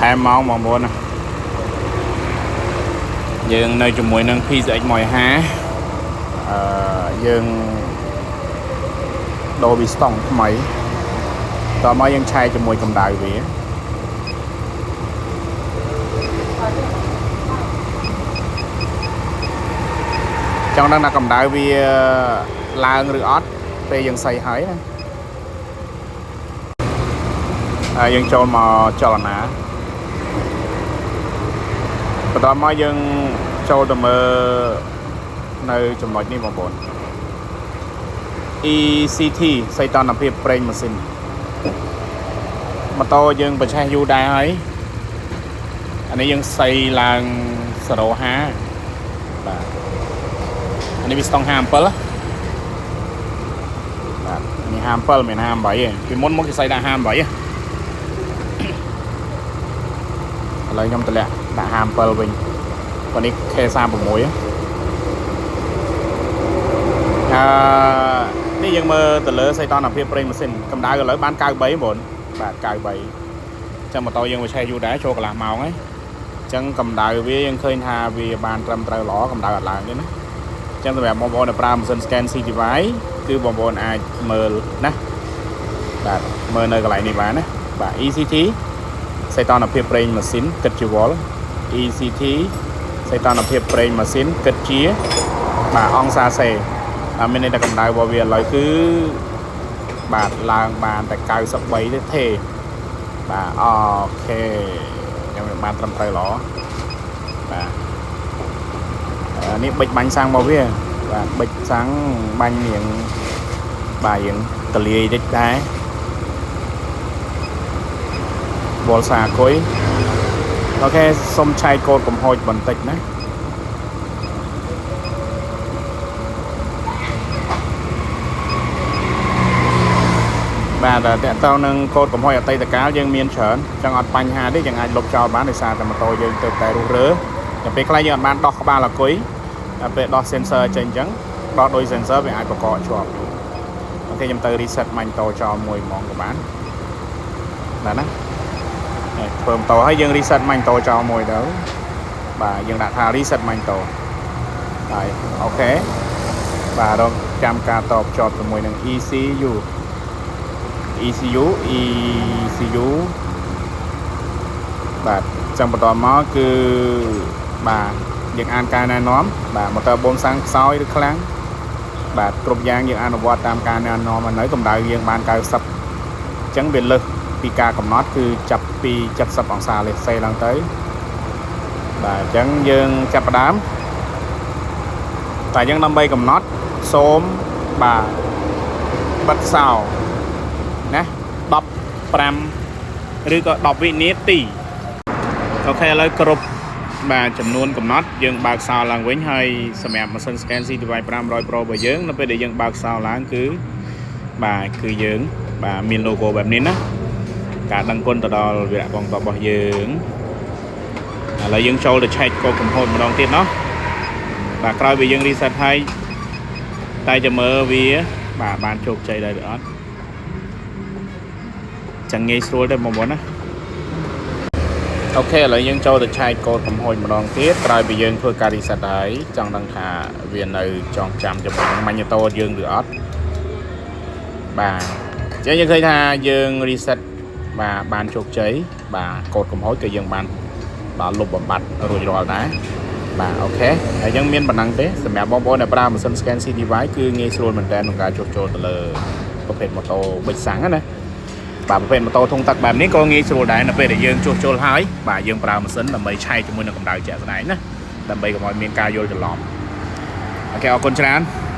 ថែមម៉ោងបងប្អូនណាយើងនៅជាមួយនឹង PCX 150អឺយើងដូរវីស្តុងថ្មីតមកយើងឆែកជាមួយកម្ដៅវាចង់ដឹងថាកម្ដៅវាឡើងឬអត់ពេលយើងសៃហើយណាហើយយើងចូលមកចលនាបន្ទាប់មកយើងចូលទៅមើលនៅចំណុចនេះបងប្អូន ECT សីតុណ្ហភាពប្រេងម៉ាស៊ីនម៉ូតូយើងប្រឆេះយូរដែរហើយអានេះយើងសៃឡើង05បាទអានេះវាស្តង់57ណាបាទនេះ57មិន58ទេពីមុនមកគេសៃដាក់58ហ៎ឥឡូវខ្ញុំតម្លាក់ដាក់57វិញប៉ុន្នេះ K36 ហ៎អឺនេះយើងមើលទៅលើសីតុណ្ហភាពប្រេងម៉ាស៊ីនកម្ដៅឥឡូវបាន93បងបាទ93ចឹងម៉ូតូយើងវាឆេះយូរដែរចូលកន្លះម៉ោងហើយចឹងកម្ដៅវាយើងឃើញថាវាបានត្រឹមត្រូវល្អកម្ដៅអត់ឡើងទេណាចឹងសម្រាប់បងប្អូនដែលប្រើម៉ាស៊ីន scan CTY គឺបងប្អូនអាចមើលណាបាទមើលនៅកន្លែងនេះបានណាបាទ ECT សីតុណ្ហភាពប្រេងម៉ាស៊ីនគិតជាវ៉ុល ECT សីតុណ្ហភាពប្រេងម៉ាស៊ីនគិតជាបាទអង្សាសេបាទមានន័យថាកម្ដៅរបស់វាឥឡូវគឺបាទឡើងបានតែ93ទេទេបាទ OK ខ្ញុំបានត្រឹមត្រូវល្អបាទអានេះបិចបាញ់សាំងរបស់វាបាទបិចសាំងបាញ់រៀងបាទរៀងតលាយតិចដែរវ៉ុលសាគុយ OK សុំឆែកកូដកំហុចបន្តិចណាបាទតែតកតងនឹងកូដកំហុចអតីតកាលយើងមានច្រើនចឹងអត់បញ្ហាទេយើងអាចលុបចោលបានដោយសារតែម៉ូតូយើងទៅតែរុះរើតែពេលខ្លះយើងអត់បានដោះក្បាលអាគុយតែពេលដោះ sensor ចេញចឹងដោះដោយ sensor វាអាចបកកជាប់OK ខ្ញុំទៅ reset ម៉ាញ់តោចោលមួយហ្មងក៏បានបាទណាហើយធ្វើម៉ូតូហើយយើង reset ម៉ាញ់តោចោលមួយទៅបាទយើងដាក់ថា reset ម៉ាញ់តោហើយ OK បាទរងចាំការតបជាប់ជាមួយនឹង ECU ECU ECU បាទចឹងបន្តមកគឺបាទយើងអានការណែនាំបាទម៉ូទ័របូមសាំងខ្សោយឬខ្លាំងបាទគ្រប់យ៉ាងយើងអនុវត្តតាមការណែនាំមកនៅកម្ដៅយើងបាន90អញ្ចឹងវាលើសពីការកំណត់គឺចាប់ពី70អង្សាលេសេឡើងទៅបាទអញ្ចឹងយើងចាប់ផ្ដើមតែយើងដើម្បីកំណត់សូមបាទបិទសោណា15ឬក៏10វិនាទីOK ឥឡូវគ្រប់បាទចំនួនកំណត់យើងបើកសោឡើងវិញហើយសម្រាប់ម៉ាស៊ីន scan CTY 500 Pro របស់យើងនៅពេលដែលយើងបើកសោឡើងគឺបាទគឺយើងបាទមាន logo បែបនេះណាការដឹងគុណទៅដល់វីរៈកងទ័ពរបស់យើងឥឡូវយើងចូលទៅឆែកកូដកំហុចម្ដងទៀតណោះបាទក្រោយពីយើង reset ហើយតែจะមើលវាបាទបានជោគជ័យដែរឬអត់ចឹងងាយស្រួលទេបងប្អូនណាOK ឥឡូវយើងចូលទៅឆែកកូដកំហុចម្ដងទៀតក្រោយពីយើងធ្វើការ reset ហើយចង់ដឹងថាវានៅចងចាំជាមួយនឹង magneto យើងឬអត់បាទអញ្ចឹងយើងឃើញថាយើង reset បាទបានជោគជ័យបាទកូដកំហុចក៏យើងបានបាទលុបបំបត្តិរួចរាល់ដែរបាទ OK ហើយយើងមានប៉ុណ្ណឹងទេសម្រាប់បងប្អូនដែលប្រើម៉ាស៊ីន scan CTY គឺងាយស្រួលមែនតើក្នុងការជួសជុលទៅលើប្រភេទម៉ូតូប៊ិចសាំងណាបាទប្រភេទម៉ូតូធុងទឹកបែបនេះក៏ងាយស្រួលដែរនៅពេលដែលយើងជួសជុលហើយបាទយើងប្រើម៉ាស៊ីនដើម្បីឆែកជាមួយនឹងកម្ដៅជាក់ស្ដែងណាដើម្បីកុំឲ្យមានការយល់ច្រឡំOK អរគុណច្រើន។